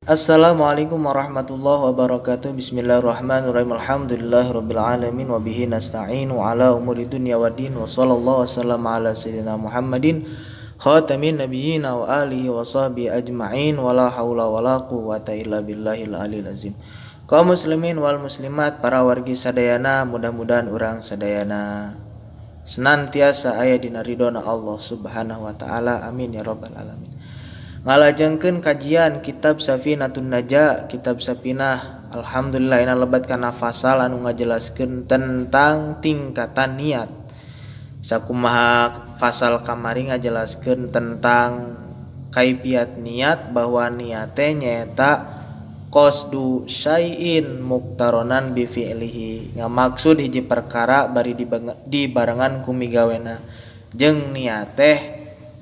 Assalamualaikum warahmatullahi wabarakatuh. Bismillahirrahmanirrahim. Alhamdulillahirabbil alamin wa bihi nasta'inu ala umuri dunya waddin wa sallallahu wasallam ala sayyidina Muhammadin khatamin nabiyyin wa alihi wa sahbihi ajma'in wa la haula wa la quwwata illa billahil aliyil azim. Kaum muslimin wal muslimat, para wargi sadayana, mudah-mudahan urang sadayana senantiasa aya dina ridona Allah Subhanahu wa taala. Amin ya rabbal alamin. Ngalajengkeun kajian kitab Safinatun Najah, kitab Safinah. Alhamdulillah ina lebat kana fasal anu ngajelaskeun tentang tingkatan niat. Sakumaha fasal kamari ngajelaskeun tentang kaifiat niat, bahwa niat teh nyaeta qasdu syai'in muktaronan bi fi'lihi, ngamaksud hiji perkara bari dibarengan ku migawena, jeung niat teh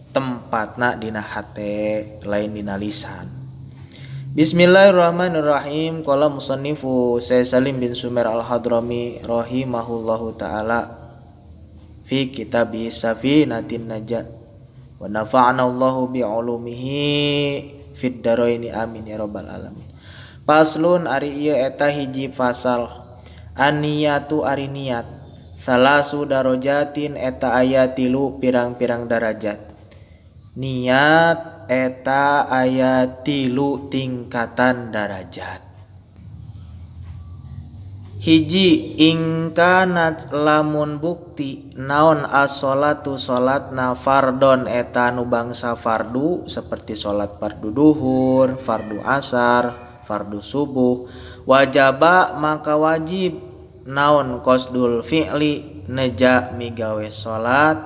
tempatna dina hate, lain dina lisan. Bismillahirrahmanirrahim. Qala musannifu Syekh Salim bin Sumer Al-Hadrami rahimahullahu taala fi kitabi Safinatin Najah wa nafa'ana Allahu bi ulumihi fid dharaini amin ya rabbal alamin. Faslun, ari ieu eta hiji fasal. An-niyatu, ari niat, salasu darajatin, eta aya tilu pirang-pirang darajat. Niat eta aya tilu tingkatan darajat. Hiji, ingkanat, lamun bukti naon as-sholatu salatna fardon, eta nu bangsa fardu, seperti salat fardu duhur, fardu asar, fardu subuh, wajaba, maka wajib naon qasdul fi'li, neja migawe salat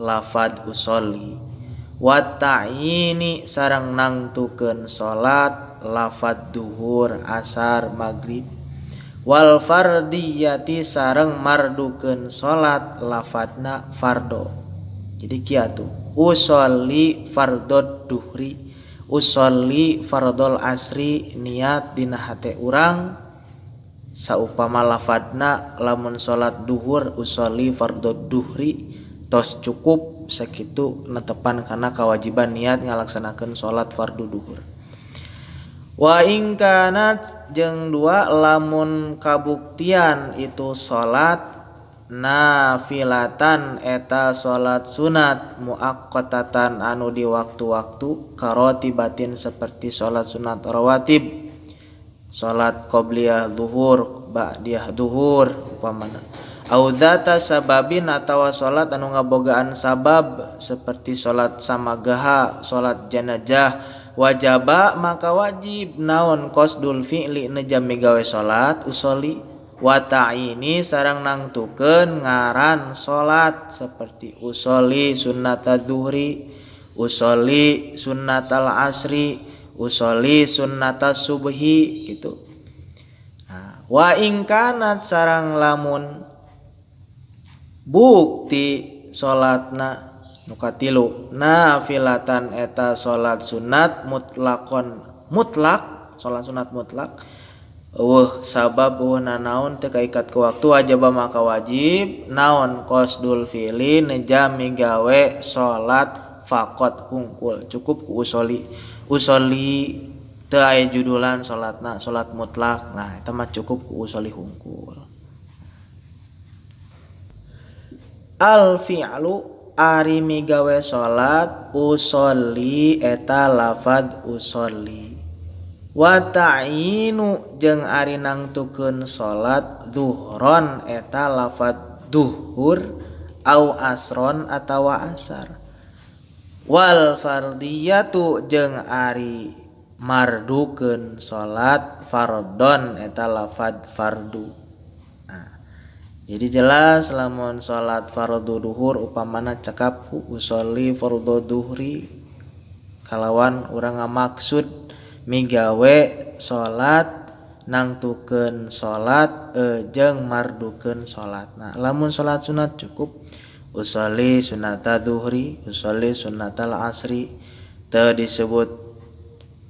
lafad usolli, wa ta'yini, sareng nangtukeun salat lafad duhur, asar, maghrib, wal fardiyati, sareng mardukeun salat lafadna fardo. Jadi kieu, usolli fardod duhri, usolli fardol asri, niat dina hate urang saupama lafadna lamun salat duhur usolli fardod duhri, tos cukup sakitu netepan kana kewajiban niat ngalaksanakeun salat fardu duhur. Wa in kanat, jeung dua, lamun kabuktian itu salat nafilatan, eta salat sunat, muaqqatatan, anu di waktu-waktu, karotibatin, seperti salat sunat rawatib, salat qobliyah zuhur, ba'diyah zuhur upamana, au dzata sababin, atawa salat anu ngabogaan sabab, seperti salat samagaha, salat janazah, wajaba, maka wajib naon qasdul fi'li, neja migawe salat usolli, wa ta'ini, sareng nangtukeun ngaran salat, seperti usolli sunnata zuhri, usolli sunnatal asri, usolli sunnata subhi gitu. Nah, wa in kanat, sareng lamun bukti salatna nu katilu nafilatan, eta salat sunat mutlakon, mutlak, salat sunat mutlak, eueuh sabab, eueuh nanaon, teu kaikat ku waktu, wajib, maka wajib naon qasdul fi'li, neja migawe salat, faqat, hungkul, cukup ku usolli. Usolli, teu aya judulan salatna, salat mutlak. Nah, eta mah cukup ku usolli hungkul. Al fi'lu, ari migawe salat usolli, eta lafad usolli, wa ta'yinu, jeung ari nangtukeun salat zuhron, eta lafad duhur, au asron, atawa asar, wal fardiyatu, jeung ari mardukeun salat fardon, eta lafad fardu. Jadi jelas lamun salat fardu duhur upamana cekap ku usolli fardu duhri, kalawan urang ngamaksud migawe salat, nangtukeun salat jeung mardukeun salat. Nah, lamun salat sunat cukup usolli sunnata duhri, usolli sunnatal asri, teu disebut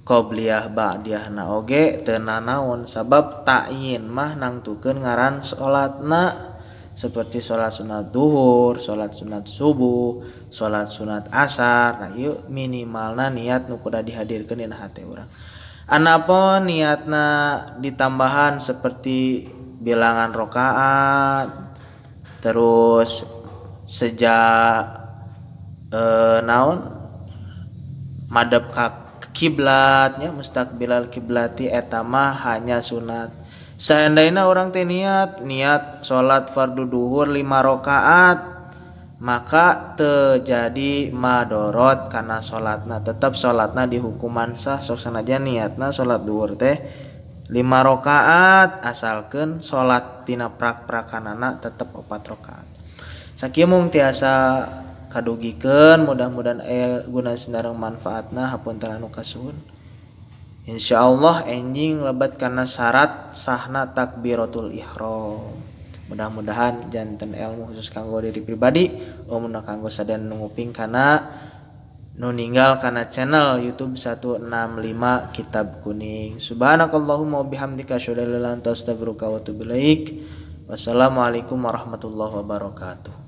qobliyah ba'diyah na oge teu nanaon, sabab ta'yin mah nangtukeun ngaran salatna, seperti salat sunat duhur, salat sunat subuh, salat sunat asar. Nah, ieu minimalna niat nu kudu dihadirkeun dina hate urang. Anapun niatna ditambahan seperti bilangan rakaat, terus sejak naon madep ka kiblatnya, mustaqbilal kiblati, eta mah hanya sunat. Seandainya orang teh niat niat salat fardu duhur 5 rakaat, maka terjadi madorot karena salatna, tetap salatna dihukuman sah. Sok sanajan niatna salat duhur teh 5 rakaat, asalkeun salat tina prak-prakanana tetep 4 rakaat. Sakieu mung tiasa kadugikeun, mudah-mudahan aya guna sareng manfaatna, hapunten anu kasuhun. Insyaallah enjing lebet kana syarat sahna takbiratul ihram. Mudah-mudahan janten ilmu khusus kanggo diri pribadi, umumna kanggo sadayana nu nguping kana nu ninggal kana channel YouTube 165 Kitab Kuning. Subhanakallahumma wa bihamdika asyhadu an la ilaha illa anta astaghfiruka wa atubu ilaik. Wassalamualaikum warahmatullahi wabarakatuh.